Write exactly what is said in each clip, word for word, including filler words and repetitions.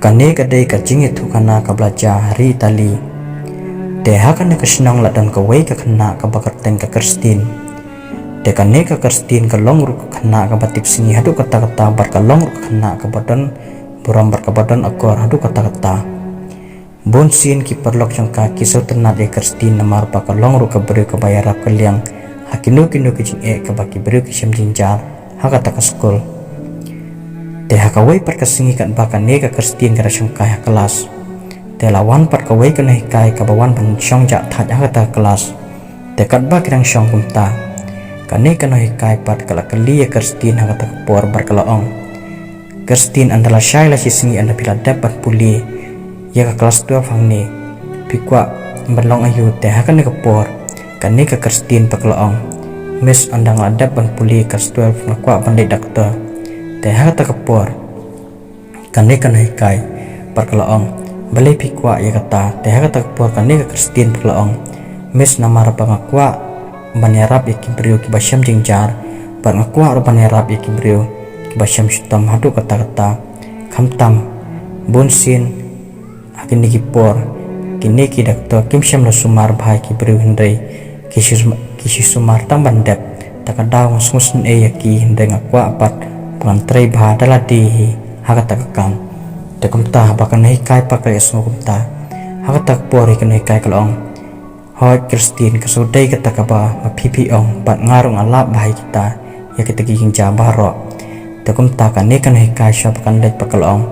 Kane ka dei ka jingïathuhkhana kaba la jia ha ri Italy. Te ha kane ka shnong la don kawei ka khynnah kaba kyrteng ka Christine. Te kane ka Christine ka long ruh ka khynnah kaba tipsngi haduh katta katta bad ka long ruh ka khynnah kaba don burom bad kaba don akor haduh katta katta. Bun sien ki paralok jong ka ki sngewtynnad ïa Christine namar ba ka long ruh ka briew kaba ïarap ka liang ha kino kino ki jingeh kaba ki briew ki shem jynjar ha kata ka skul. Te ha kawei pat ka sngi katba kane ka Christine ka dang shongkai ha klas, te la wan pat kawei ka nonghikai kaba wan ban shong jah thait ha kata ka klas. Te katba ki dang shong kumta, kane ka nonghikai pat ka la kylli ïa Christine ha kata ka por bad ka la ong, Christine, ynda la shai la shi sngi ynda phi la dep ban pule ïa ka klas twelve hangne, phi kwah ban long aïu? Te ha kane ka por kane ka Christine pat ka la ong, Miss, ynda nga la dep ban pule klas twelve nga kwah ban leit doctor. Te ha kata ka por kane ka nonghikai pat ka la ong, balei phi kwah ïa kata? Te ha kata ka por kane ka Christine pat ka la ong, Miss, namar ba nga kwah ban ïarap ïa ki briew kiba shem jynjar bad nga kwah ruh ban ïarap ïa ki briew kiba shem shitom haduh katta katta. Khamtam bun sien ha kine ki por kine ki doctor kim shym la sumar bha ïa ki briew hynrei ki shu sumar tang ban dep. Te ka daw nga sngewsynei ïa ki hynrei nga kwah pat ba ngan trei bha da lade hi ha kata ka kam. Te kumta haba ka nonghikai pat ka la ïohsngew kumta, ha kata ka por hi ka nonghikai ka la ong, Hooid Christine, ka shu dei kata kaba ma phi phi ong bad nga ruh nga lap bha ïa kita, ïa kita ki jingjia baroh. Te kumta kane ka nonghikai shuwa ba kan leit pat ka la ong,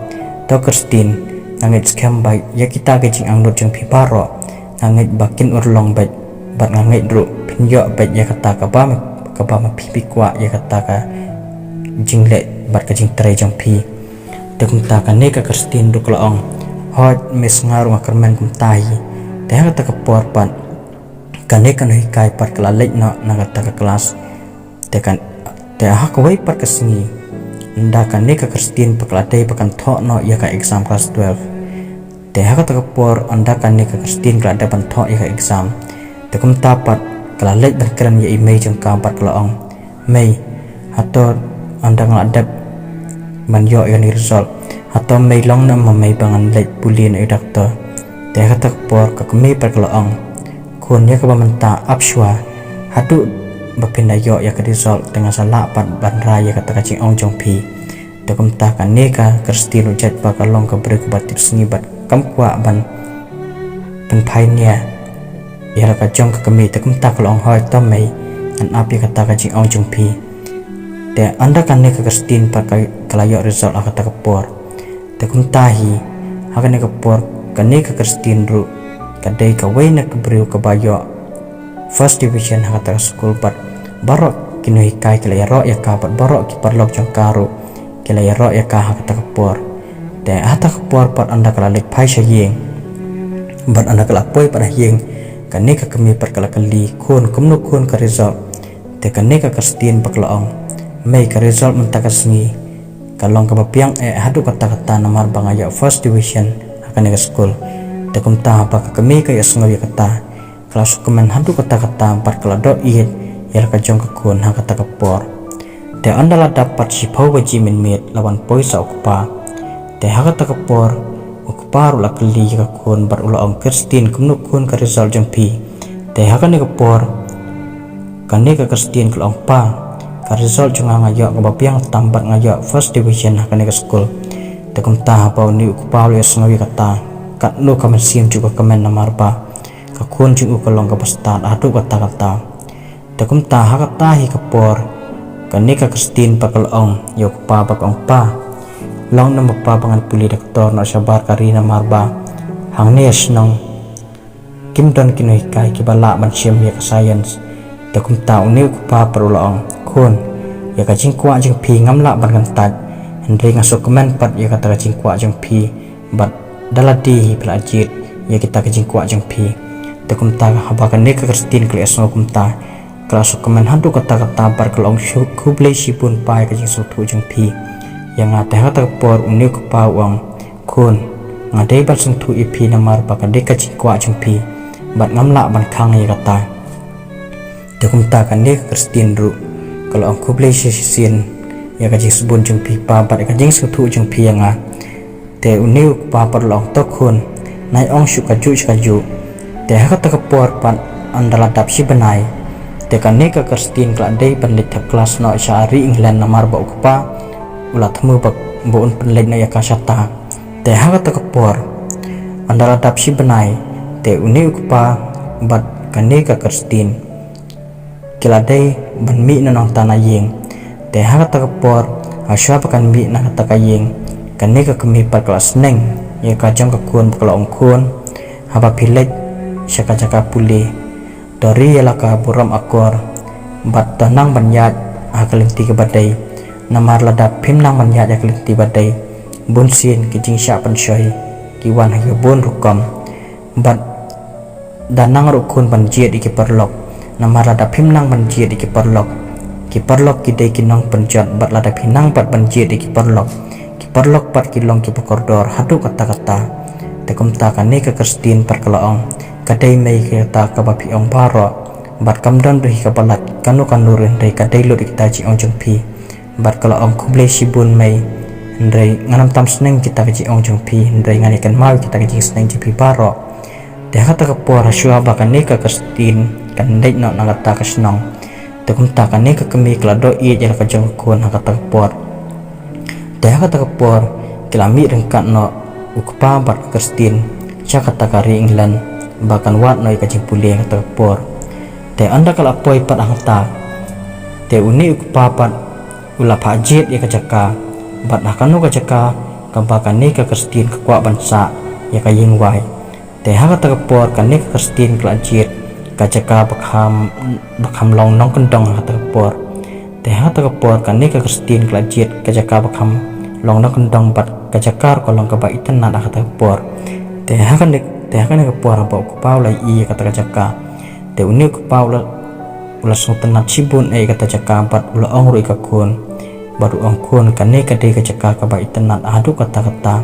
To Christine, nga ngeit skhem ba ïa kita ki jingangnud jong phi baroh nga ngeit ba kin urlong beit bad nga ngeit ruh phin ïoh beit ïa kata kaba ma, kaba ma phi phi kwah, ïa kata ka jingleh bad ka jingtrei jong phi. Te kumta kane ka Christine ruh ka la ong, Hooid Miss, nga ruh nga kyrmen kumta hi. Te ha kata ka por pat kane ka nonghikai pat ka la leit noh na kata ka klas. Te kan, te ha kawei pat ka sngi ynda kane ka Christine pat ka la dei ba kan thoh noh ïa ka exam klas twelve. Te ha kata ka por ynda kane ka Christine ka la dep ban thoh ïa ka exam, te kumta pat ka la leit ban kren ïa i mei jong ka bad ka la ong, Mei, hato ynda nga la dep ban ïoh ïa kane ka result, hato mei long ne em ma mei ba ngan leit pule noh ïa u doctor? Te ha kata ka por ka kmie pat ka la ong, Khun, ïa kaba mynta ap shuwa, haduh ba phin da ïoh ïa ka result te nga sa lah pat ban rai ïa kata ka jingong jong phi. Te kumta kane ka Christine ruh jait ba ka long ka briew kaba tipsngi bad kam kwah ban pynphai nia ïa la ka jong ka kmie. Te kumta ka la ong, Hooid to mei, ngan ap ïa kata ka jingong jong phi. Te ynda kane ka Christine pat ka, ka la ïoh result ha kata ka por. Te kumta hi ha kane ka por kane ka Christine ruh ka dei kawei na ka briew kaba ïoh first division ha kata ka skul bad baroh ki nonghikai ki la ïaroh ïa ka bad baroh ki paralok jong ka ruh ki la ïaroh ïa ka ha kata ka por. Te ha kata ka por pat ynda ka la leit phai sha ïing bad ynda ka la poi pat ha ïing, kane ka kmie pat ka la kylli, Khun, kumno khun ka result? Te kane ka Christine pat ka la ong, Mei, ka result mynta ka sngi ka long kaba biang eh haduh katta katta namar ba nga ïoh first division ha kane ka skul. Te kumta haba ka kmie ka ïohsngew ïa kata, ka la sngewkmen haduh katta katta bad ka la doh ïeit ïa la ka jong ka khun ha kata ka por. Te ynda la dap pat shiphew baje mynmiet la wan poi sa u kpa. Te ha kata ka por u kpa ruh la kylli ïa ka khun bad u la ong, Christine, kumno khun ka result jong phi? Te ha kane ka por kane ka Christine ka la ong, Pa, ka result jong nga nga ïoh kaba biang tam bad nga ïoh first division ha kane ka skul. Te kumta haba une u kpa u la ïohsngew ïa kata, katno ka mynsiem jong u ka kmen namar ba ka khun jong u ka long kaba stad haduh katta katta. Te kumta ha kata hi ka por kane ka Christine pat ka la ong ïa u kpa bad ka ong, Pa, long ne em pa ba ngan pule doctor noh shabar ka ri namar ba hangne ha shnong kim don ki nonghikai kiba lah ban shim ïa ka science. Te kumta une u kpa pat u la ong, Khun, ïa ka jingkwah jong phi ngam lah ban kyntait, hynrei nga sngewkmen pat ïa kata ka jingkwah jong phi bad da lade hi phi la jied ïa kita ka jingkwah jong phi. Te kumta haba kane ka Christine ka la ïohsngew kumta ka la sngewkmen haduh katta katta bad ka la ong, Khublei shibun pa ïa ka jingsngewthuh jong phi ïa nga. Te ha kata ka por une u kpa u ong, Khun, nga dei ban sngewthuh ïa phi namar ba ka dei ka jingkwah jong phi bad ngam lah ban khang ïa kata. Te kumta kane ka Christine ruh ka la ong, Khublei shisien ïa ka jingsbun jong phi pa bad ïa ka jingsngewthuh jong phi ïa nga. Te une u kpa pat u la ong, to khun, nai ong shuh kajuh shuh kajuh. Te ha kata ka por pat ynda la dap shi bnai, te kane ka Christine ka la dei ban leit thap klas noh sha ri England namar ba u kpa u la thmu ba, ba un pynleit noh ïa ka shata. Te ha kata ka por ynda la dap shi bnai, te une u kpa bad kane ka Christine ki la dei ban mih na nangta na ïing. Te ha kata ka por, ha shuwa ba kan mih na kata ka ïing, kane ka kmie pat ka la sneng ïa ka jong ka khun bad ka la ong, khun, haba phi leit sha ka jaka pule, to ri ïa la ka burom akor bad to nang ban ïaid ha ka lynti kaba dei. Namar lada phim nang ban ïaid ha ka lynti ba dei, bun sien ki jingshah pynshoi ki wan ha ki bun rukom. Bad da nang ruh khun ban jied ïa ki paralok. Namar lada phim nang ban jied ïa ki paralok, ki paralok ki dei ki nongpynjot, bad lada phi nang pat ban jied ïa ki paralok, ki paralok pat ki long kiba kordor haduh katta katta. Te kumta kane ka Christine pat ka la ong, ka dei mei kata kaba phi ong baroh. Bad kam don ruh hi kaba lait kano kano ruh, hynrei ka dei lut ïa kita ki jingong jong phi. Bad ka la ong, khublei shibun mei, hynrei ngan ym tam sneng kita ki jingong jong phi, hynrei ngan ïa kynmaw kita ki jingsneng jong phi baroh. Te ha kata ka por, ha shuwa ba kane ka Christine kan leit noh na kata ka shnong, te kumta kane ka kmie ka la doh ïeit ïa la ka jong ka khun ha kata ka por. Te ha kata ka por ki la mih ryngkat noh u kpa bad ka Christine sha kata ka ri England ba kan wad noh ïa ka jingpule ha kata ka por. Te ynda ka la poi pat hangta, te une u kpa pat u la phah jied ïa ka jaka, bad ha kano ka jaka kaba kane ka Christine ka kwah ban sah ïa ka ïing wai. Te ha kata ka por kane ka Christine ka la jied ka jaka ba kham, ba kham long nongkyndong ha kata ka por. Te ha kata ka por kane ka Christine ka la jied ka jaka ba kham long nongkyndong bad ka jaka ruh ka long kaba itynnad ha kata ka por. Te ha kane, te ha kane ka por haba u kpa u la ïohi ïa kata ka jaka, te une u kpa u la, u la sngewtynnad shibun ïa kata jaka bad u la ong ruh ïa ka khun, bad u ong, khun, kane ka dei ka jaka kaba itynnad haduh katta katta.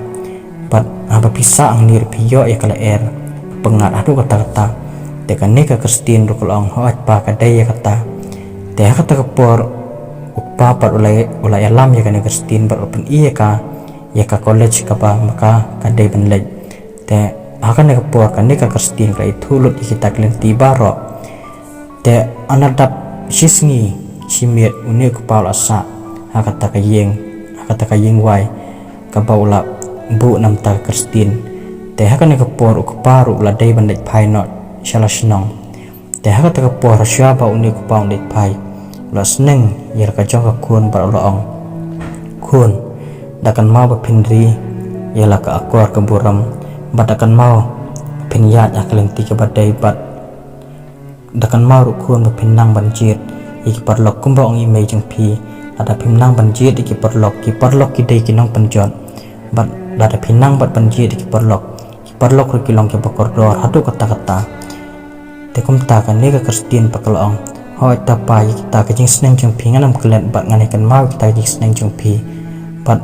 Bad haba phi sah hangne ruh phi ïoh ïa ka lyer pyngngad haduh katta katta. Te kane ka Christine ruh ka la ong, hooid pa, ka dei ïa kata. Te ha kata ka por u kpa pat u la, u la ïalam ïa kane ka Christine bad u la pyni ïa ka ïa ka college kaba ma ka ka dei ban leit. Te ha kane ka por kane ka Christine ka la ïathuh lut ïa kita ki lynti baroh. Te ynda dap shi sngi shi miet une u kpa u la sah ha kata ka ïing, ha kata ka ïing wai kaba u la buh na bynta ka Christine. Te ha kane ka por u kpa ruh u la dei ban leit phai noh sha la shnong. Te ha kata ka por ha shuwa ba une u kpa u leit phai, u la sneng ïa la ka jong ka khun bad u la ong, khun, da kynmaw ba phin ri ïa la ka akor ka burom, bad da kynmaw ba phin ïaid ha ka lynti kaba dei, bad da kynmaw ruh khun ba phin nang ban jied ïa ki paralok kumba ong i mei jong phi. Lada phim nang ban jied ïa ki paralok, ki paralok ki dei ki nongpynjot, bad lada phi nang bad ban jied ïa ki paralok, ki paralok ruh ki long kiba kordor haduh katta katta. Te kumta kane ka Christine pat ka la ong, hooid ta pa, ïa kita ki jingsneng jong phi ngan ym klet bad ngan ïa kynmaw kita ki jingsneng jong phi. Bad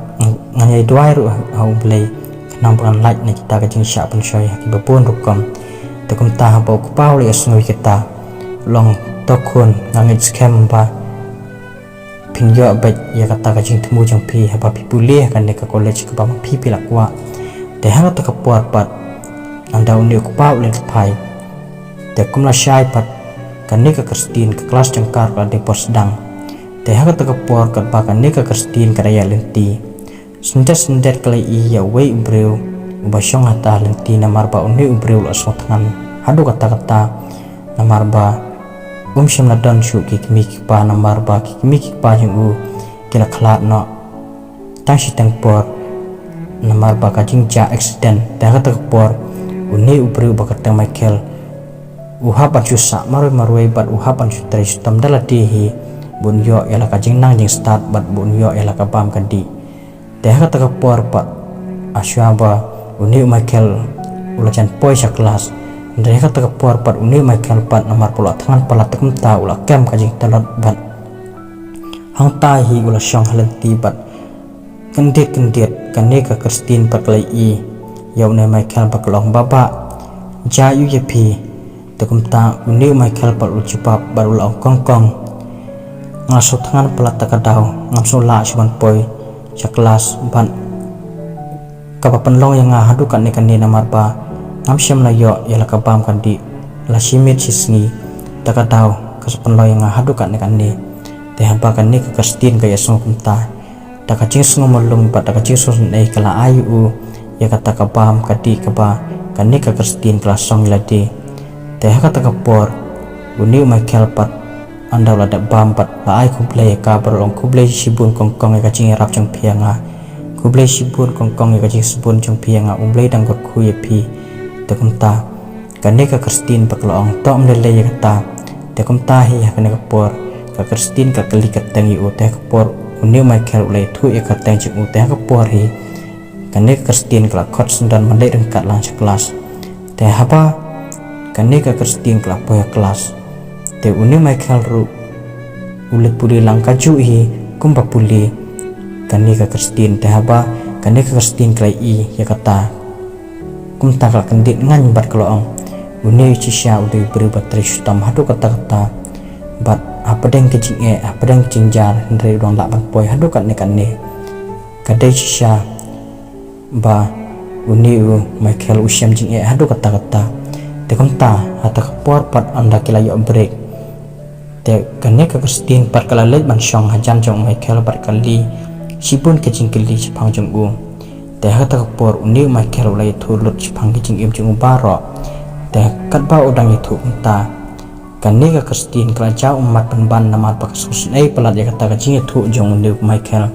ngan ïa duwai ruh ha U Blei khnang ba ngan lait na kita ki jingshah pynshoi ha kiba bun rukom. Te kumta haba u kpa u la ïohsngew ïa kita, u la ong, to khun, nga ngeit skhem ba phin ïoh beit ïa kata ka jingthmu jong phi haba phi pule ha kane ka college kaba ma phi phi la kwah. Te ha kata ka por pat ynda une u kpa u leit phai, te kum lashai pat kane ka Christine ka klas jong ka ruh ka la dep sdang. Te ha kata ka por katba kane ka Christine ka da ïaid lynti, Syndet syndet ka la ïohi ïa uwei u briew uba shong hata ha lynti, namar ba une u briew u la sngewthngan haduh katta katta, namar ba um shym la don shuh ki kmie ki kpa, namar ba ki kmie ki kpa jong u ki la khlad noh tang shi tang por namar ba ka jingjia accident. Te ha kata ka por une u briew ba kyrteng Michael u hap ban shu sah marwei marwei bad u hap ban shu trei shitom da lade hi, ba un ïoh ïa la ka jingnang jingstad bad ba un ïoh ïa la ka bam ka dih. Te ha kata ka por pat, ha shuwa ba une u Michael u la jan poi sha klas, hynrei ha kata ka por pat une u Michael pat namar ba u la thngan palat, te kumta u la kem ka jingtlot bad hangta hi u la shong ha lynti bad kyndit kyndit kane ka Christine pat ka la ïohi ïa une u Michael bad ka la ong, baba, jia ïa u ïa phi. Te kumta une u Michael pat u la jubab bad u la ong, kong kong, nga la sngewthngan palat ta ka daw, ngam sngew lah shuh ban poi sha klas bad Kaba pynlong ïa nga haduh katne katne namar ba ngam shym la ïoh ïa la ka bam ka dih la shi miet shi sngi. Ta ka daw ka sa pynlong ïa nga haduh katne katne. Te haba kane ka Christine ka ïa sngew kumta, ta ka jingsngew malu bad ta ka jingsngew sngewsynei ka la ai u ïa kata ka bam ka dih kaba kane ka Christine ka la song ïa lade. Te ha kata ka por une u Michael pat ynda u la dep bam pat la ai khublei ïa ka bad u ong, khublei shibun kongkong ïa ka jingïarap jong phi ïa nga. Khublei shibun kongkong ïa ka jingsbun jong phi ïa nga, U Blei dang kyrkhu ïa phi. Te kumta kane ka Christine pat ka la ong, to ym lei lei ïa kata. Te kumta hi ha kane ka por ka Christine ka kylli kyrteng ïa u. Te ha ka por une u Michael u la ïathuh ïa ka kyrteng jong u. Te ha ka por hi kane ka Christine ka la khot syndon ban leit ryngkat lang sha klas. Te haba kane ka Christine ka la poi ha klas, te une u Michael ruh u leit pule lang kajuh hi kumba pule kane ka Christine. Te haba kane ka Christine ka la ïohi ïa kata, kumta ka la kyndit ngaiñ bad ka la ong, une u shisha u dei u briew ba trei shitom haduh katta katta. Bad hapdeng ka jingeh, hapdeng ka jingjia, hynrei u dang lah ban poi haduh katne katne. Ka dei shisha ba une u Michael u shem jingeh haduh katta katta. Te kumta ha kata ka por pat ynda ki la ïoh break, te kane ka Christine pat ka la leit ban shong hajan jong u Michael bad ka kylli shibun ki jingkylli shaphang jong u. Te ha kata ka por une u Michael u la ïathuh lut shaphang ki jingim jong u baroh. Te katba u dang ïathuh kumta, kane ka Christine ka la jaw ummat pynban namar ba ka sngewsynei palat ïa kata ka jingïathuh jong une u Michael.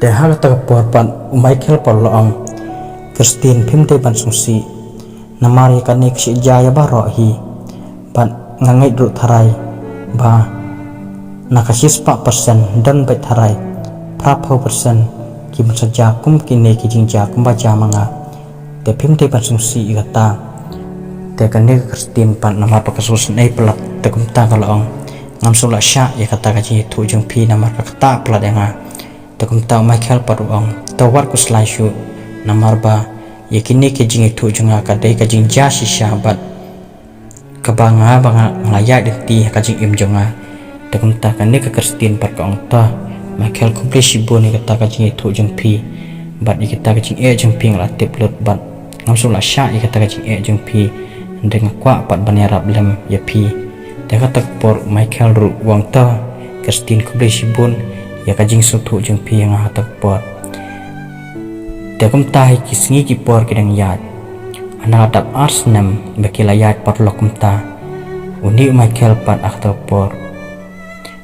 Te ha kata ka por pat u Michael pat u la ong, Christine, phim dei ban sngewsih namar ïa kane ka shu jia ïa baroh hi. Bad nga ngeit ruh tharai ba na ka shispah percent don beit tharai phra phew percent kim sa jia kum kine ki jingjia kumba jia ma nga. Te phim dei ban sngewsih ïa kata. Te kane ka Christine pat namar ba ka sngewsynei palat, te kumta ka la ong, ngam sngewlah shah ïa kata ka jingïathuh jong phi namar ka ktah palat ïa nga. Te kumta u Michael pat u ong, to wat khuslai shuh, namar ba ïa kine ki jingïathuh jong nga ka dei ka jingjia shisha bad kaba nga ba nga la ïaid lynti ha ka jingim jong nga. Te kumta kane ka Christine pat ka ong, to Michael, khublei shibun ïa kata ka jingïathuh jong phi bad ïa kata ka jingeh jong phi nga la tip lut bad ngam sngewlah shah ïa kata ka jingeh jong phi, hynrei nga kwah pat ban ïarap lem ïa phi. Te ha kata ka por u Michael ruh u ong, to Christine, khublei shibun ïa ka jingsngewthuh jong phi ïa nga ha kata ka por. Te kumta hi ki sngi ki por ki dang ïaid. Hana la dap ar snem ba ki la ïaid paralok kumta, une u Michael pat ha kata ka por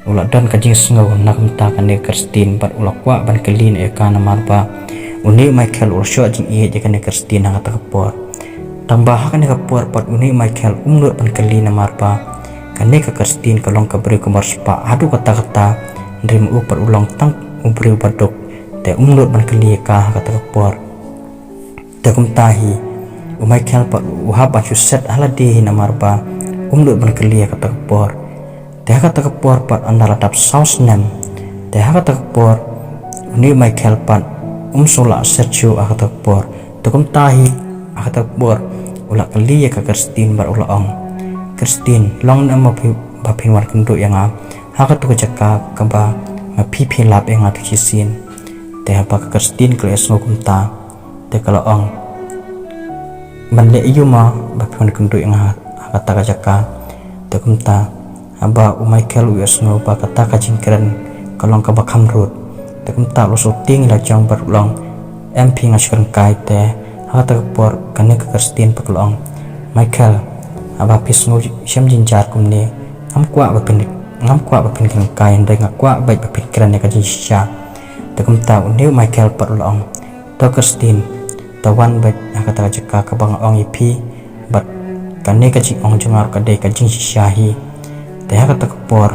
u la don ka jingsngew na kumta kane ka Christine bad u la kwah ban kylli noh ïa ka namar ba une u Michael u la shoh jingïeit ïa kane ka Christine ha kata ka por. Tangba ha kane ka por pat une u Michael um nud ban kylli namar ba kane ka Christine ka long ka briew ka marspah haduh katta katta, hynrei ma u pat u long tang u briew ba duk. Te um nud ban kylli ïa ka ha kata ka por. Te kumta hi u Michael pat u hap ban shu set ha lade hi namar ba um nud ban kylli ha kata ka por. Te ha kata ka por pat ynda la dap saw snem, te ha kata ka por une u Michael pat um shu lah set shuh ha kata ka por. Te kumta hi ha kata ka por u la kylli ïa ka Christine bad u la ong, Christine, long ne em ba phi, ba phin wan kynduh ïa nga ha katu ka jaka kaba ma phi phi lap ïa nga tu shisien? Te haba ka Christine ka la ïohsngew kumta, te ka la ong, ban leh aïu ma ba phi wan kynduh ïa nga ha kata ka jaka? Te kumta haba u Michael u ïohsngew ba kata ka jingkren ka long kaba kham rud, te kumta u la shu tieng ïa la jong bad u la ong, em phi, nga shu kren kai. Te ha kata ka por kane ka Christine pat ka la ong, Michael, haba phi sngew shem jynjar kumne, ngam kwah ba phin, ngam kwah ba phin kren kai, hynrei nga kwah beit ba phin kren ïa ka jingshisha. Te kumta une u Michael pat u la ong, to Christine, to wan beit ha kata ka jaka kaba nga ong ïa phi bad kane ka jingong jong nga ruh ka dei ka jingshisha hi. Te ha kata ka por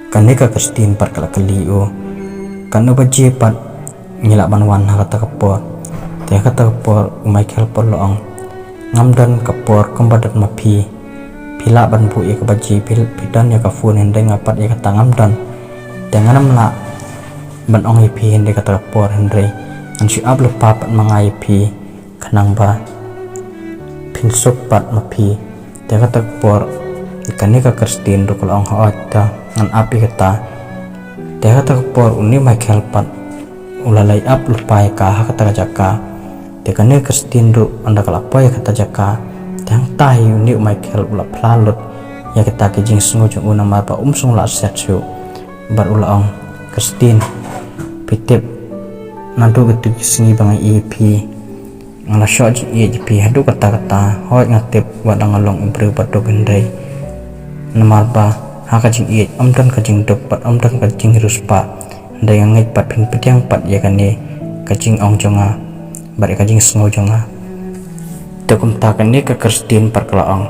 kane ka Christine pat ka la kylli u, katno baje pat ngi lah ban wan ha kata ka por? Te ha kata ka por u Michael pat u la ong, ngam don ka por kumba don ma phi. Phi lah ban buh ïa ka baje, phi, phi don ïa ka phone, hynrei nga pat ïa kata ngam don. Te ngan ym lah ban ong ïa phi hynrei kata ka por, hynrei ngan shu ap lypa pat ma nga ïa phi khnang ba phin suk pat ma phi. Te kata ka por kane ka Christine ruh ka la ong, hooid, te ngan ap ïa kata. Te kata ka por une u Michael pat u la leit ap lypa ïa ka ha kata ka jaka. Te kane ka Christine ruh ynda ka la poi ha kata ka jaka, te hangta hi une u Michael u la phla lut ïa kata ka jingsngew jong u namar ba um shym la set shuh. Bad u la ong, Christine, phi tip, naduh kito ki sngi ba nga ïohi ïa phi, nga la shoh jingïeit ïa phi haduh katta katta, hooid nga tip wat la nga long u briew ba duk hynrei namar ba ha ka jingïeit ym don ka jingduk bad ym don ka jingriewspah. Hynrei nga ngeit pat phin pdiang pat ïa kane ka jingong jong nga bad ïa ka jingsngew jong nga. Te kumta kane ka Christine pat ka la ong,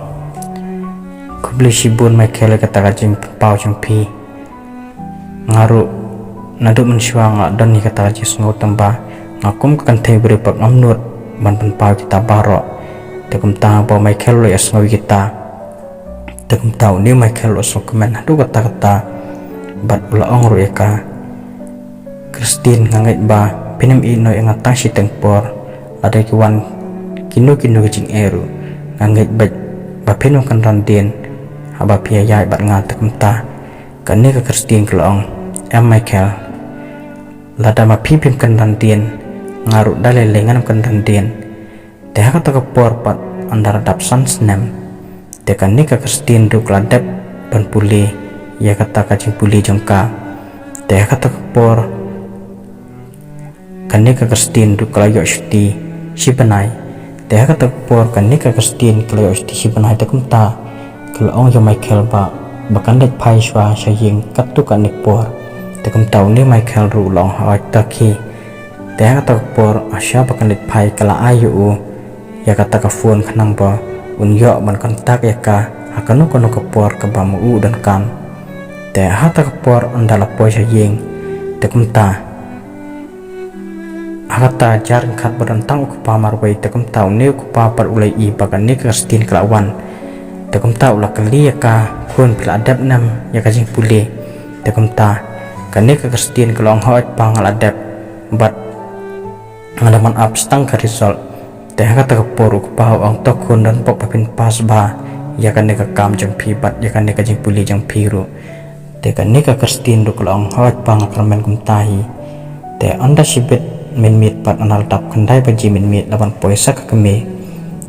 khublei shibun Michael ïa kata ka jingpynpaw jong phi. Nga ruh naduh mynshuwa nga la don ïa kata ka jingsngew tang ba nga kum ka kynthei briew pat ngam nud ban pynpaw kita baroh. Te kumta ba u Michael u la ïohsngew ïa kita, te kumta une u Michael u la sngewkmen haduh katta katta bad u la ong ruh ïa ka, Christine, nga ngeit ba phin ym ïehnoh ïa nga tang shiteng por, lada ki wan kino kino ki jingeh ruh. Nga ngeit beit ba phin ym kynran dien haba phi ïaid bad nga. Te kumta kane ka Christine ka la ong, em Michael, lada ma phi phim kynran dien, nga ruh da lei lei ngan ym kynran dien. Te ha kata ka por pat ynda la dap san snem, te kane ka Christine ruh ka la dep ban pule ïa kata ka jingpule jong ka. Te ha kata ka por kane ka Christine ruh ka la ïoh shuti shi bnai. Te ha kata ka por kane ka Christine ka la ïoh shuti shi bnai, te kumta ka la ong ïa u Michael ba, ba kan leit phai shuwa sha ïing katto katne por. Te kumta une u Michael ruh u la ong, hooid, to khie. Te ha kata ka por, ha shuwa ba kan leit phai ka la ai ïa u ïa kata ka phone khnang ba un ïoh ban contact ïa ka ha kano kano ka por kaba ma u u donkam. Te ha kata ka por ynda la poi sha ïing, te kumta ha kata jar ryngkat ba don tang u kpa marwei, te kumta une u kpa pat u la ïohi ba kane ka Christine ka la wan. Te kumta u la kylli ïa ka, khun, phi la dep ne em ïa ka jingpule? Te kumta kane ka Christine ka la ong, hooid pa, nga la dep bad nga dang ban ap tang ka result. Te ha kata ka por u kpa u ong, to khun, don bok ba phin pass bha ïa kane ka kam jong phi bad ïa kane ka jingpule jong phi ruh. Te kane ka Christine ruh ka la ong, hooid pa, nga kyrmen kumta hi. Te ynda shibit mynmiet pat, ynda la dap khyndai baje mynmiet, la wan poi sa ka kmie.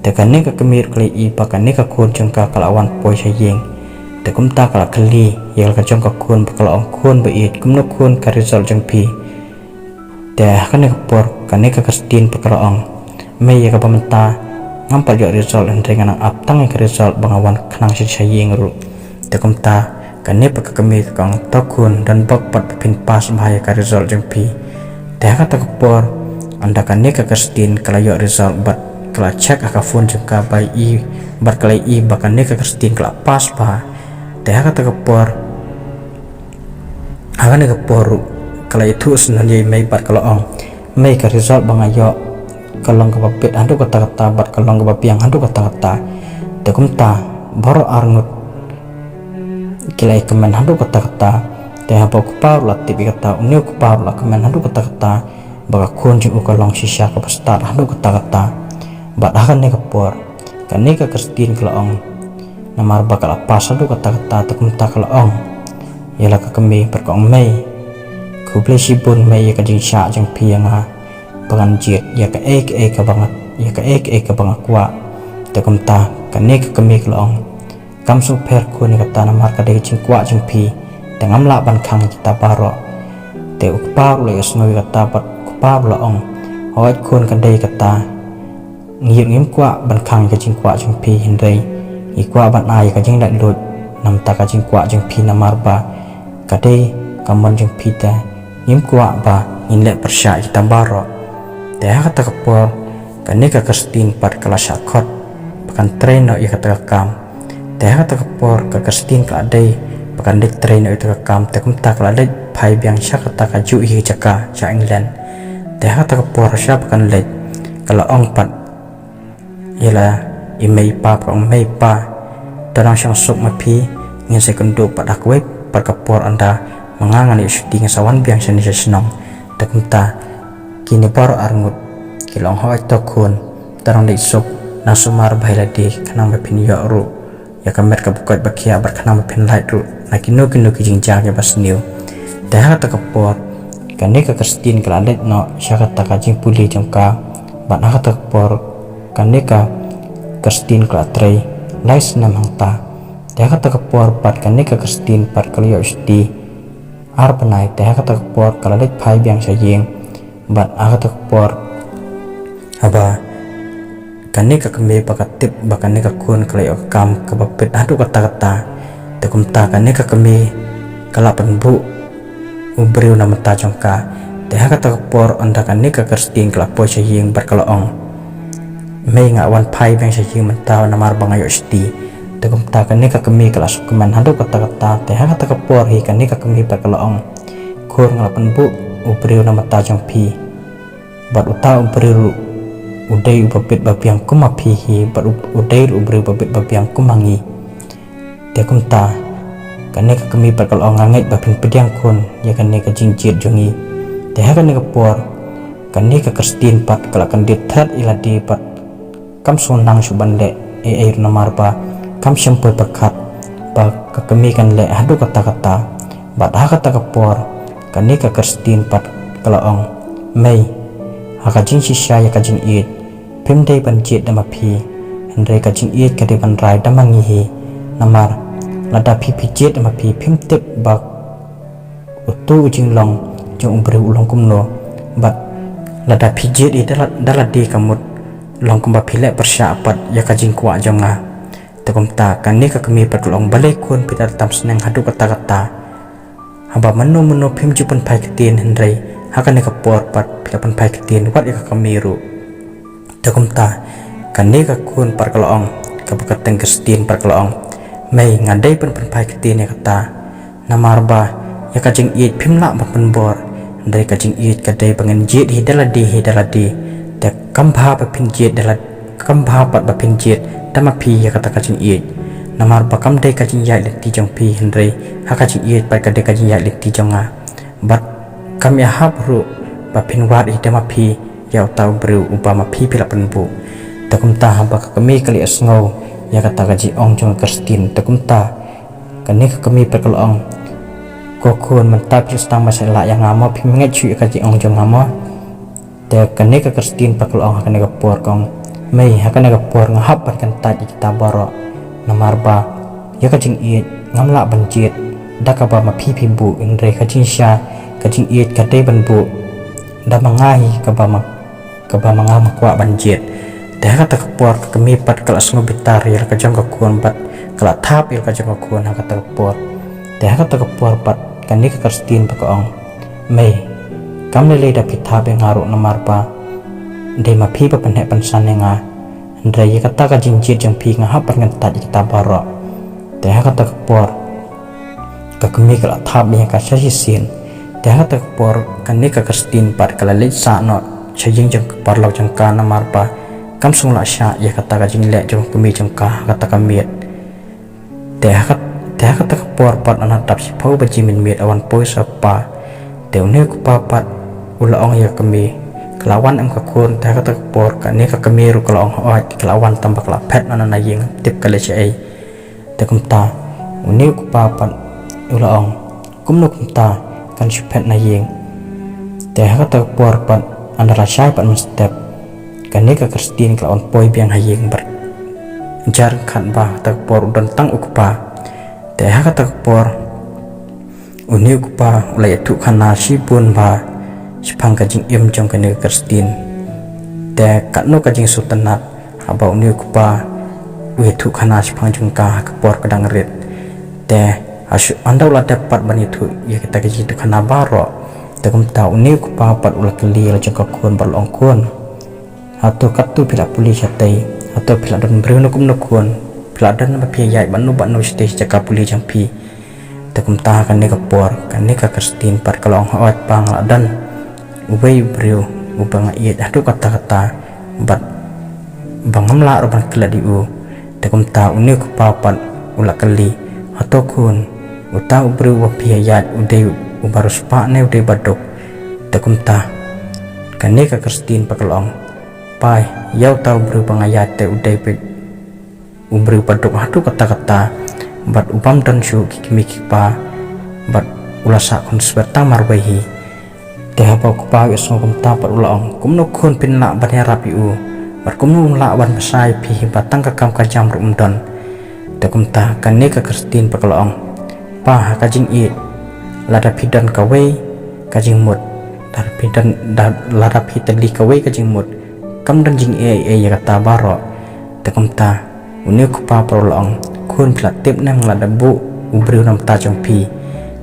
Te kane ka kmie ruh ka la ïohi ba kane ka khun jong ka ka la wan poi sha ïing. Te kumta ka la kylli ïa ka jong ka khun bad ka la ong, khun ba ïeit, kumno khun ka result jong phi? Te ha kane ka por kane ka Christine pat ka la ong, mei, ïa kaba mynta ngam pat ïoh result, hynrei nga nang ap tang ïa ka result ba nga wan khnang sha ïing ruh. Te kumta kane pat ka kmie ka ong, to khun, don bok pat ba phin pass bha ïa ka result jong phi. Te ha kata ka por ynda kane ka Christine ka la ïoh result bad ka la check ha ka phone jong ka ba ïohi, bad ka la ïohi ba kane ka Christine ka la pass bha. Te ha kata ka por Ha kane ka por ruh ka la ïathuh syndon ïa i mei bad ka la ong, mei, ka result ba nga ïoh ka long kaba bit haduh katta katta bad ka long kaba biang haduh katta katta. Te kumta baroh arngut ki la ïa kmen haduh katta katta. Te haba u kpa ruh la tip ïa kata, une u kpa ruh la kmen haduh katta katta ba ka khun jong u ka long shisha kaba stad haduh katta katta. Bad ha kane ka por kane ka Christine ka la ong, namar ba ka la pass haduh katta katta, te kumta ka la ong ïa la ka kmie bad ka ong, mei, khublei shibun mei ïa ka jingshah jong phi ïa nga ba ngan jied ïa kaei kaei kaba nga, ïa kaei kaei kaba nga kwah. Te kumta kane ka kmie ka la ong, kam sngewpher khun ïa kata, namar ka dei ka jingkwah jong phi, te ngam lah ban khang ïa kita baroh. Te u kpa ruh u la ïohsngew ïa kata bad u kpa ruh u la ong, hooid khun, ka dei kata. Ngi ruh ngim kwah ban khang ïa ka jingkwah jong phi, hynrei ngi kwah ban ai ïa ka jinglaitluid na bynta ka jingkwah jong phi, namar ba ka dei ka mon jong phi, te ngim kwah ba ngin leh pyrshah ïa kita baroh. Te ha kata ka por kane ka Christine pat ka la shah khot ba kan trei noh ïa kata ka kam. Te ha kata ka por ka Christine ka la dei ba kan leit trei noh ïa kata ka kam, te kumta ka la leit phai biang sha kata kajuh hi ka jaka sha England. Te ha kata ka por sha ba kan leit ka la ong pat ïa la i mei i pa, ka ong, mei pa, to nang shong suk ma phi, ngin sa ïakynduh pat ha kawei pat ka por, ynda ma nga ngan ïoh shuti ngan sa wan biang shane sha shnong. Te kumta kine baroh arngut ki la ong, hooid to khun, to nang leit suk, nang sumar bha ïa lade khnang ba phin ïoh ruh ïa ka met kaba koit ba khiah bad khnang ba phin lait ruh na kino kino ki jingjia kiba sniew. Te ha kata ka por Kane ka Christine ka la leit noh sha kata ka jingpule jong ka, bad ha kata ka por kane ka Christine ka la trei lai snem hangta. Te ha kata ka por pat kane ka Christine pat ka la ïoh shuti ar bnai, te ha kata ka por ka la leit phai biang sha ïing, bad ha kata ka por haba kane ka kmie ba ka tip ba kane ka khun ka la ïoh ka kam kaba pit haduh katta katta, te kumta kane ka kmie ka la pynbuh u briew na bynta jong ka. Te ha kata ka por ynda kane ka Christine ka la poi sha ïing bad ka la ong, mei, nga wan phai biang sha ïing mynta namar ba nga ïoh shuti. Te kumta kane ka kmie ka la sngewkmen haduh katta katta. Te ha kata ka por hi kane ka kmie pat ka la ong, khun, nga la pynbuh u briew na bynta jong phi, bad uta u briew ruh u dei uba bit ba biang kum ma phi hi, bad u, u dei ruh u briew ba bit ba biang kum ma ngi. Te kumta kane ka kmie pat ka la ong, nga ngeit ba phin pdiang khun ïa kane ka jingjied jong ngi. Te ha kane ka por kane ka Christine pat ka la kyndit thret ïa lade bad kam sngewdang shuh ban leh ei ei ruh namar ba kam shym poi pyrkhat ba ka kmie kan leh haduh katta katta. Bad ha kata ka por kane ka Christine pat ka la ong, mei, ha ka jingshisha ïa ka jingïeit phim dei ban jied da ma phi, hynrei ka jingïeit ka dei ban rai da ma ngi hi. Namar lada phi phi jied da ma phi, phim tip ba uto u jinglong jong u briew u long kumno. Bad lada phi jied ïa da la, da lade, ka mut long kumba phi leh pyrshah pat ïa ka jingkwah jong nga. Te kumta kane ka kmie pat ka la ong, balei khun, phi da tam sneng haduh katta katta. Haba mynno mynno phim ju pynphai ktien, hynrei ha kane ka por pat phi la pynphai ktien wat ïa ka kmie ruh. Te kumta kane ka khun pat ka la ong, kaba kyrteng Christine pat ka la ong, mei, nga dei ban pynphai ktien ïa kata. Namar ba ïa ka jingïeit phim lah ban pynbor, hynrei ka jingïeit ka dei ba ngin jied hi da lade hi da lade. Te kam bha ba phin jied da lade, kam bha pat ba phin jied da ma phi ïa kata ka jingïeit. Namar ba kam dei ka jingïaid lynti jong phi, hynrei ha ka jingïeit pat ka dei ka jingïaid lynti jong nga. Bad kam ïahap ruh ba phin wad hi da ma phi ïa uta u briew uba ma phi phi la pynbuh. Te kumta haba ka kmie ka la ïohsngew ïa kata ka jingong jong ka Christine, te kumta kane ka kmie pat ka la ong, ko khun, mynta phi sdang ban shait lah ïa nga mo, phim ngeit shuh ïa ka jingong jong nga mo. Te kane ka Christine pat ka la ong ha kane ka por, ka ong, mei, ha kane ka por nga hap ban kyntait ïa kita baroh. Namar ba ïa ka jingïeit ngam lah ban jied da kaba ma phi phi buh, hynrei ka jingshisha ka jingïeit ka dei ban buh da ma nga hi kaba ma, kaba ma nga ma kwah ban jied. Te ha kata ka por ka kmie pat ka la sngew bitar ïa la ka jong ka khun bad ka la thap ïa la ka jong ka khun ha kata ka por. Te ha kata ka por pat kane ka Christine pat ka ong, mei, kam lei lei da phi thap ïa nga ruh namar ba dei ma phi ba pynheh pynsan ïa nga. Hynrei ïa kata ka jingjied jong phi nga hap ban kyntait ïa kita baroh. Te ha kata ka por ka kmie ka la thap ïa ka sha shisien. Te ha kata ka por kane ka Christine pat ka la leit sah noh sha ïing jong ka paralok jong ka namar ba kam sngewlah shah ïa kata ka jingleh jong ka kmie jong ka ha kata ka miet. Te ha kat-, te ha kata ka por pat, ana dap shiphew baje mynmiet, a wan poi sa u kpa. Te une u kpa pat u la ong ïa ka kmie, ka la wan em ka khun? Te ha kata ka por kane ka kmie ruh ka la ong, hooid, ka la wan, tang ba ka la phet noh na ïing, tip ka leh shaei. Te kumta une u kpa pat u la ong, kumno kumta kan shu phet na ïing? Te ha kata ka por pat, ynda la shai pat mynstep, kane ka Christine ka la wan poi biang ha ïing bad jar khat ba ha kata ka por u don tang u kpa. Te ha kata ka por une u kpa u la ïathuh khana shibun bha shaphang ka jingim jong kane ka Christine. Te katno ka jingsngewtynnat haba une u kpa u ïathuh khana shaphang jong ka ha ka por ka dang rit. Te ha shu, ynda u la dep pat ban ïathuh ïa kita ki jingïathuh khana baroh, te kumta une u kpa pat u la kylli ïa la jong ka khun bad u la ong, khun, hato katto phi la pule shatei? Hato phi la don briew ne kumno khun? Phi la don ba phi ïaid bad no bad no shatei sha jaka pule jong phi? Te kumta ha kane ka por kane ka Christine pat ka la ong, hooid pa, nga la don uwei u briew uba nga ïeit haduh katta katta bad ba ngam lah ruh ban klet ïa u. Te kumta une u kpa pat u la kylli, hato khun, uta u briew uba phi ïaid u dei uba riewspah ne u dei uba duk? Te kumta kane ka Christine pat ka la ong, pa, ïa uta u briew ba nga ïaid te u dei beit u briew uba duk haduh katta katta bad u bym don shuh ki kmie ki kpa bad u la sah khun swer tang marwei hi. Te haba u kpa u ïohsngew kumta pat u la ong, kumno khun phin lah ban ïarap ïa u, bad kumno um lah ban bsa ïa phi ba tang ka kam ka jam ruh um don. Te kumta kane ka Christine pat ka la ong, pa, ha ka jingïeit, lada phi don kawei ka jingmut, lada phi don, da, lada phi tylli kawei ka jingmut, kam don jingïeit ïa kata baroh. Te kumta une u kpa pat u la ong, khun, phi la tip ne em nga la da buh u briew na bynta jong phi?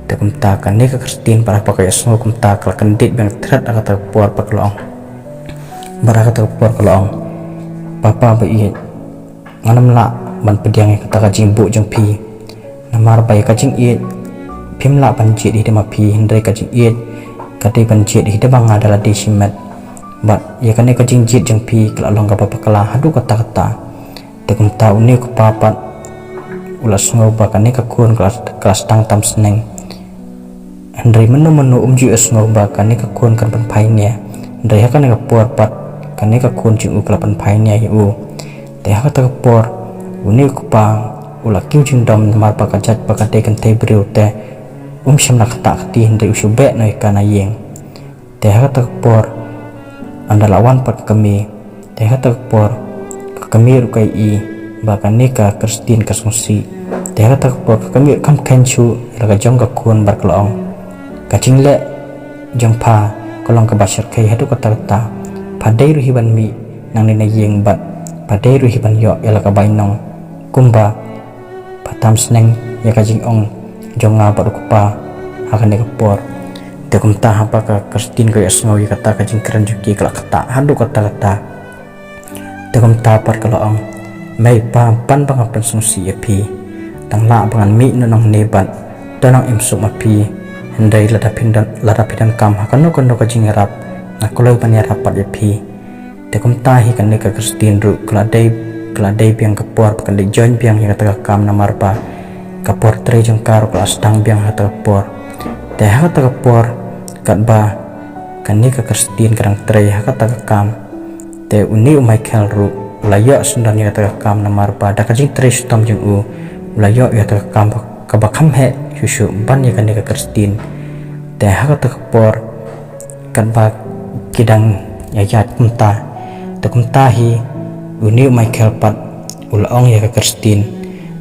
Te kumta kane ka Christine pat haba ka ïohsngew kumta ka la kyndit biang thret ha kata ka por pat ka la ong. Bad ha kata ka por ka la ong, papa ba ïeit, ngan ym lah ban pdiang ïa kata ka jingbuh jong phi. Namar ba ïa ka jingïeit phim lah ban jied ïa ka ma phi, hynrei ka jingïeit ka dei ban jied ïa ka ma nga da lade shimet. Bad ïa kane ka jingjied jong phi ka la long kaba bakla haduh katta katta. Te kumta une u kpa pat u la sngew ba kane ka khun ka la, ka la sdang tam sneng. Hynrei mynno mynno um ju ïohsngew ba kane ka khun kan pynphai nia. Hynrei ha kane ka por pat kane ka khun jong u ka la pynphai nia ïa u. Te ha kata ka por une u kpa u la kiew jingdom namar ba ka jait ba ka dei kynthei briew te um shym la ktah kti, hynrei u shu beh noh ïa ka na ïing. Te ha kata ka por ynda la wan pat ka kmie, te ha kata ka por ka kmie ruh ka ïohi ba kane ka Christine ka sngewsih. Te ha kata ka por ka kmie ruh kam kheiñ shuh ïa la ka jong ka khun bad ka la ong, ka jingleh jong pha ka long kaba shyrkhei haduh katta katta. Pha dei ruh hi ban mih nangne na ïing bad pha dei ruh hi ban ïoh ïa la ka bainong kumba pha tam sneng ïa ka jingong jong nga bad u kpa ha kane ka por. Te kumta haba ka Christine ka ïohsngew ïa kata ka jingkren jong ki ka la ktah haduh katta katta. Te kumta pat ka la ong, mei pa, ban ba nga pynsngewsih ïa phi, tang lah ba ngan mih na nangne bad to nang im suk ma phi. Hynrei lada phin don, lada phi donkam ha kano kano ka jingïarap, nga kloi ban ïarap pat ïa phi. Te kumta hi kane ka Christine ruh ka la dei, ka la dei biang ka por ba kan leit join biang ïa kata ka kam namar ba ka por trei jong ka ruh ka la sdang biang ha kata ka por. Te ha kata ka por katba kane ka Christine ka dang trei ha kata ka kam, te une u Michael ruh u la ïoh syndon ïa kata ka kam namar ba da ka jingtrei shitom jong u u la ïoh ïa kata ka kam kaba kham heh shuh shuh ban ïa kane ka Christine. Te ha kata ka por katba ki dang ïaid kumta, te kumta hi une u Michael pat u la ong ïa ka Christine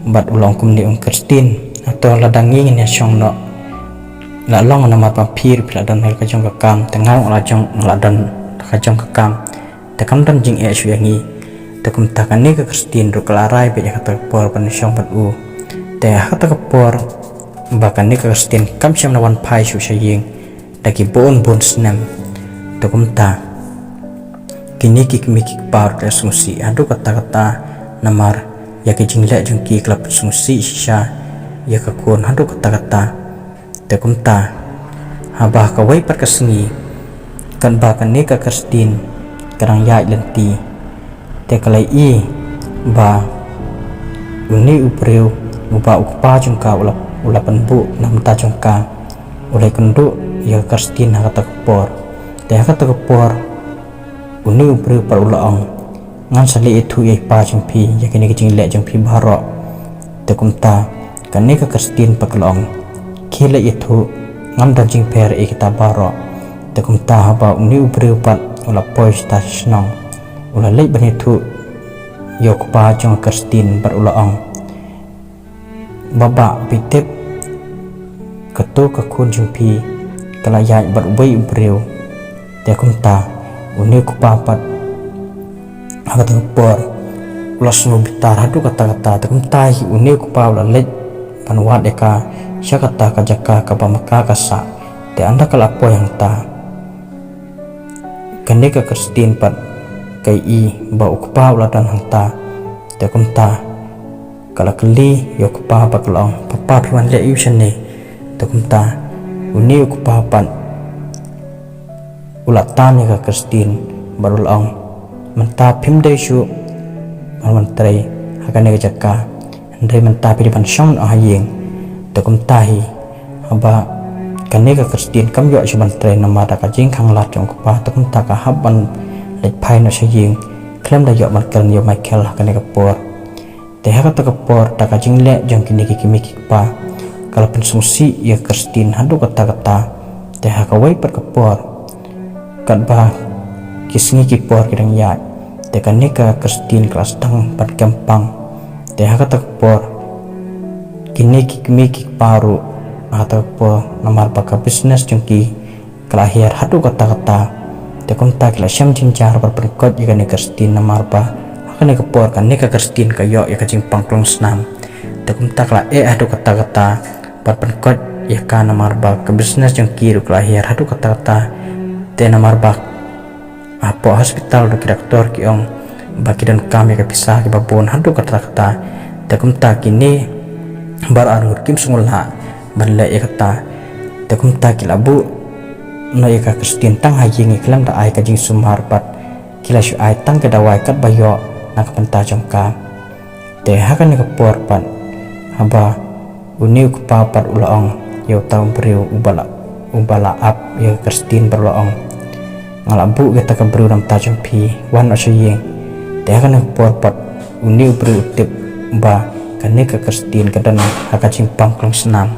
bad u la ong kumne, ong, Christine, hato lada ngi ngin ïa shong noh, la long namar ba phi ruh phi la don ha ka jong ka kam, te nga ruh nga la jong, nga la don ha ka jong ka kam, te kam don jingeh shuh ïa ngi. Te kumta kane ka Christine ruh ka la rai beit ïa kata ka por ban shong bad u. Te ha kata ka por ba kane ka Christine kam shym la wan phai shuh sha ïing da ki bun bun snem. Te kumta kine ki kmie ki kpa ruh ki la sngewsih haduh katta katta namar ïa ki jingleh jong ki ki la pynsngewsih shisha ïa ka khun haduh katta katta. Te kumta haba kawei pat ka sngi katba kane ka Christine ka dang ïaid lynti, te ka la ïohi ba une u briew uba u kpa jong ka u la, u la pynbuh na bynta jong ka u la ïakynduh ïa ka Christine ha kata ka por. Te ha kata ka por une u briew pat u la ong, ngan sa leh ïathuh ïa i pa jong phi ïa kine ki jingleh jong phi baroh. Te kumta kane ka Christine pat ka la ong, khie leit ïathuh, ngam don jingpher ïa kita baroh. Te kumta haba une u briew pat u la poi shata sha shnong, u la leit ban ïathuh ïa u kpa jong ka Christine bad u la ong, baba, phi tip, kato ka khun jong phi ka la ïaid bad uwei u briew. Te kumta une u kpa pat ha kata ka por u la sngew bitar haduh katta katta. Te kumta hi une u kpa u la leit ban wad ïa ka sha kata ka jaka kaba ma ka ka sah. Te ynda ka la poi hangta, kane ka Christine pat ka ïohi ba u kpa u la don hangta. Te kumta ka la kylli ïa u kpa bad ka la ong, papa, phi wan leh aiu shane? Te kumta une u kpa pat u la tan ïa ka Christine bad u la ong, mynta phim dei shuh ban wan trei ha kane ka jaka, hynrei mynta phi dei ban shong noh ha ïing. Te kumta hi haba kane ka Christine kam ïoh shuh ban trei namar da ka jingkhanglad jong u kpa, te kumta ka hap ban leit phai noh sha ïing khlem da ïoh ban kren ïa u Michael ha kane ka por. Te ha kata ka por da ka jingleh jong kine ki kmie ki kpa ka la pynsngewsih ïa ka Christine haduh katta katta. Te ha kawei pat ka por katba ki sngi ki por ki dang ïaid. Te kane ka Christine ka la sdang ban kem pang. Te ha kata ka por kine ki kmie ki kpa ruh ha kata ka por namar ba ka business jong ki ka la hiar haduh katta katta. Te kumta ki la shem jynjar ban pynkot ïa kane ka Christine namar ba ha kane ka por kane ka Christine ka ïoh ïa ka jingpang klong snam. Te kumta ka la eh haduh katta katta ban pynkot ïa ka namar ba ka business jong ki ruh ka la hiar haduh katta katta. Te namar ba hapoh hospital ruh ki doktor ki ong ba ki donkam ïa ka pisa kiba bun haduh katta katta. Te kumta kine baroh arngut kim sngewbha lah ban leh ïa kata. Te kumta ki la buh noh ïa ka Christine tang ha ïing, ïa ki lam da ai ka jingsumar bad ki la shu ai tang ka dawai katba ïoh na ka bynta jong ka. Te ha kane ka por pat haba une u kpa pat u la ong ïa uta u briew uba la, uba la ap ïa ka Christine bad u la ong, nga la buh ïa kata ka briew na ka bynta jong phi, wan noh sha ïing. Te ha kane ka por pat une u briew u tip ba kane ka Christine ka don ha ka jingpang klong snam.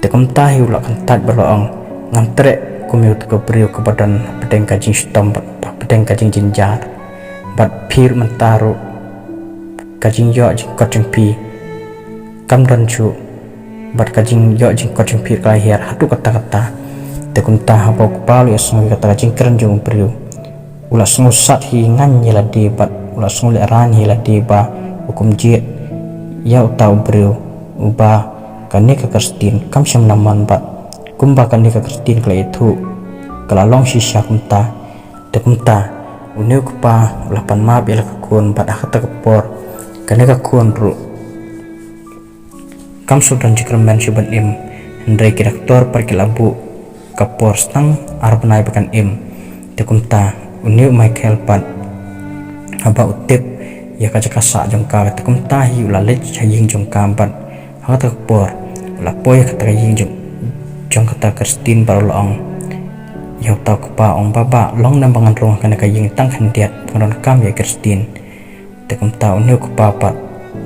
Te kumta hi u la kyntait bad u la ong, ngam treh kum ïa uta ka briew kaba don hapdeng ka jingshitom bad hapdeng ka jingjynjar. Bad phi ruh mynta ruh ka jingïoh jingkot jong phi kam don shuh bad ka jingïoh jingkot jong phi ka la hiar haduh katta katta. Te kumta haba u kpa u la ïohsngew ïa kata ka jingkren jong u briew, u la sngewsat hi ngan ïa lade bad u la sngewlehraiñ hi lade ba u kum jied ïa uta u briew uba kane ka Christine kam shym la mon bad kumba kane ka Christine ka la ïathuh ka la long shisha kumta. Te kumta une u kpa u la pan map ïa la ka khun bad ha kata ka por kane ka khun ruh kam shu don jingkyrmen shuh ban im, hynrei ki doktor pat ki la buh ka por tang ar bnai ba kan im. Te kumta une u Michael pat haba u tip ïa ka jaka sah jong ka, te kumta hi u la leit sha ïing jong ka bad ha kata ka por u la poi ha kata ka ïing jong, jong kata ka Christine bad u la ong ïa uta u kpa, ong, "Baba, long ne ba ngan rung ha kane ka ïing tang khyndiat, ba ngan donkam ïa ka Christine." Te kumta une u kpa pat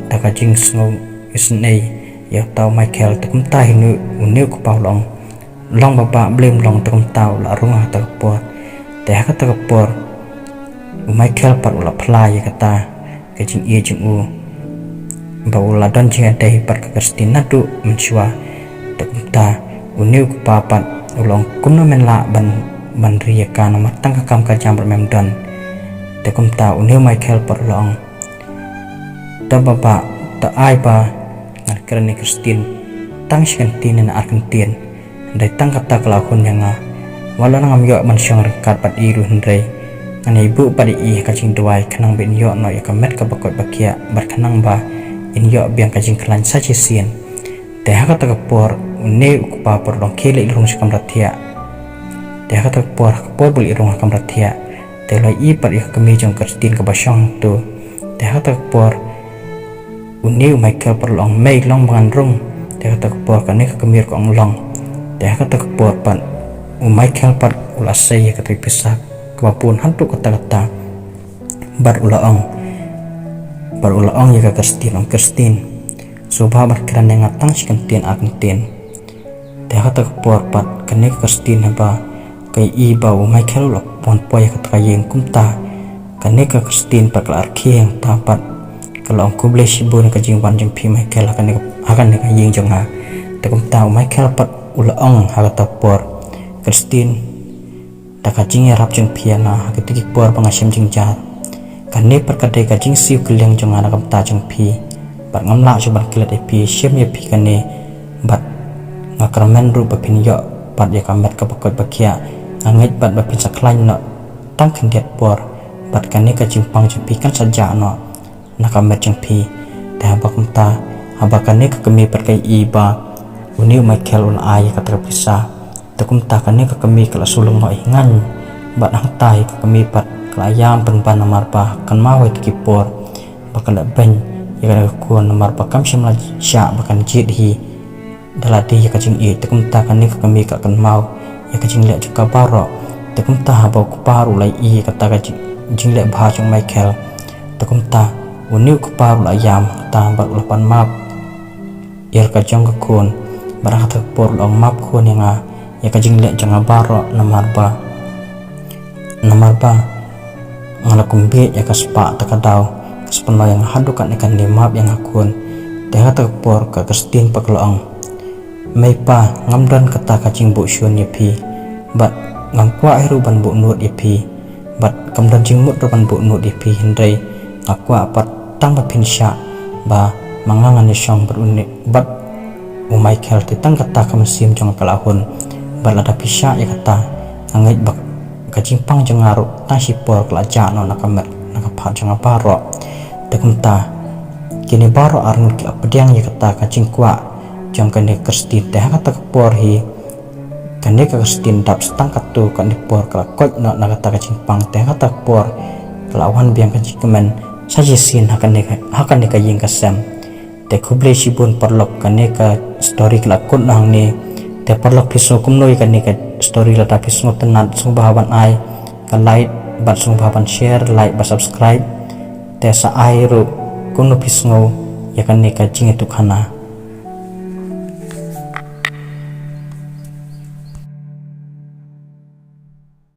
da ka jingsngew isynei ïa uta u Michael, te kumta hi une u kpa u la ong, "Long baba, balei ym long." Te kumta u la rung ha kata ka por. Te ha kata ka por u Michael pat u la phla ïa kata ka jingïeit jong u ba u la don jingïadei bad ka Christine naduh mynshuwa. Te kumta une u kpa pat u la ong, "Kumno men lah ban, ban ri ïa ka namar tang ka kam ka jam ruh mem don?" Te kumta une u Michael pat u la ong, "To baba, to ai ba ngan kren ïa ka Christine tang shi kyntien ne ar kyntien. Hynrei tang kata ka la hun ïa nga. Wat la ngam ïoh ban shong ryngkat bad i ruh, hynrei ngan ïai buh bad i ha ka jingduwai khnang ba in ïoh noh ïa ka met kaba koit ba khiah bad khnang ba in ïoh biang ka jingkhlaiñ sa shisien." Te ha kata ka por une u kpa pat u la ong, "Khie leit rung sha kamra thiah." Te ha kata ka por, ha ka por ba u leit rung ha kamra thiah, te u la ïohi pat ïa ka kmie jong ka Christine kaba shong hangto. Te ha kata ka por une u Michael pat u la ong, "Mei, long ba ngan rung?" Te ha kata ka por kane ka kmie ruh ka ong, "Long." Te ha kata ka por pat u Michael pat u la sei ïa kata ka pisa kaba bun haduh katta katta bad u la ong, bad u la ong ïa ka Christine, ong, "Christine, sngewbha ban kren ïa nga tang shi kyntien ar kyntien." Te ha kata ka por pat kane ka Christine haba ka ïohi ba u Michael u la wan poi ha kata ka ïing kumta, kane ka Christine pat ka la rkhie hangta pat ka la ong, "Khublei shibun ïa ka jingwan jong phi Michael ha kane ka, ha kane ka ïing jong nga." Te kumta u Michael pat u la ong ha kata ka por, "Christine, da ka jingïarap jong phi ïa nga ha kito ki por ba nga shem jingjar, kane pat ka dei ka jingsiew kylliang jong nga na ka bynta jong phi. Bad ngam lah shuh ban klet ïa phi, shim ïa phi kane. Bad nga kyrmen ruh ba phin ïoh pat ïa ka met kaba koit ba khiah. Nga ngeit pat ba phin sa khlaiñ noh tang khyndiat por, bad kane ka jingpang jong phi kan sa jah noh na ka met jong phi." Te haba kumta, haba kane ka kmie pat ka ïohi ba une u Michael u la ai ïa kata ka pisa, te kumta kane ka kmie ka la shu lyngngoh ïa nga. Bad hangta hi ka kmie pat ka la ïam pynban namar ba kan mawei te ki por ba ka la beiñ ïa kane ka khun namar ba kam shym la shah ba kan jied hi da lade ïa ka jingïeit. Te kumta kane ka kmie ka kynmaw ïa ka jingleh jong ka baroh. Te kumta haba u kpa ruh u la ïohi ïa kata ka jing, jingleh bha jong u Michael, te kumta une u kpa ruh u la ïam hangta bad u la pan map ïa la ka jong ka khun. Bad ha kata ka por u la ong, "Map khun ïa nga ïa ka jingleh jong nga baroh namar ba Namar ba nga la kumbiej ïa ka spah ta ka daw, ka spah ïa nga haduh katne kane, map ïa nga khun. Te ha kata ka por ka Christine pat ka la ong, mei pa, ngam don kata ka jingbuh shun ïa phi, bad ngam kwah hi ruh ban buh nud ïa phi, bad kam don jingmut ruh ban buh nud ïa phi, hynrei nga kwah pat tang ba phin shah ba ma nga ngan ïashong bad une, bad u Michael. Te tang kata ka mynsiem jong nga ka la hun. Bad lada phi shah ïa kata, nga ngeit ba ka jingpang jong nga ruh tang shipor ka la jah noh na ka met na ka phad jong nga baroh. Te kumta kine baroh arngut ki la pdiang ïa kata ka jingkwah jong kane ka Christine. Te ha kata ka por hi kane ka Christine dap sa tang katto katne por ka la koit noh na kata ka jingpang. Te ha kata ka por ka la wan biang ka jingkmen sa shisien ha kane ka, ha kane ka ïing ka sem. Te khublei shibun paralok, kane ka story ka la kut noh hangne. Te paralok phi sngew kumno ïa kane ka story? Lada phi sngewtynnat sngewbha ban ai ka like bad sngewbha ban share, like bad subscribe. Te sa ai ruh kumno phi sngew ïa kane ka jingïathuhkhana.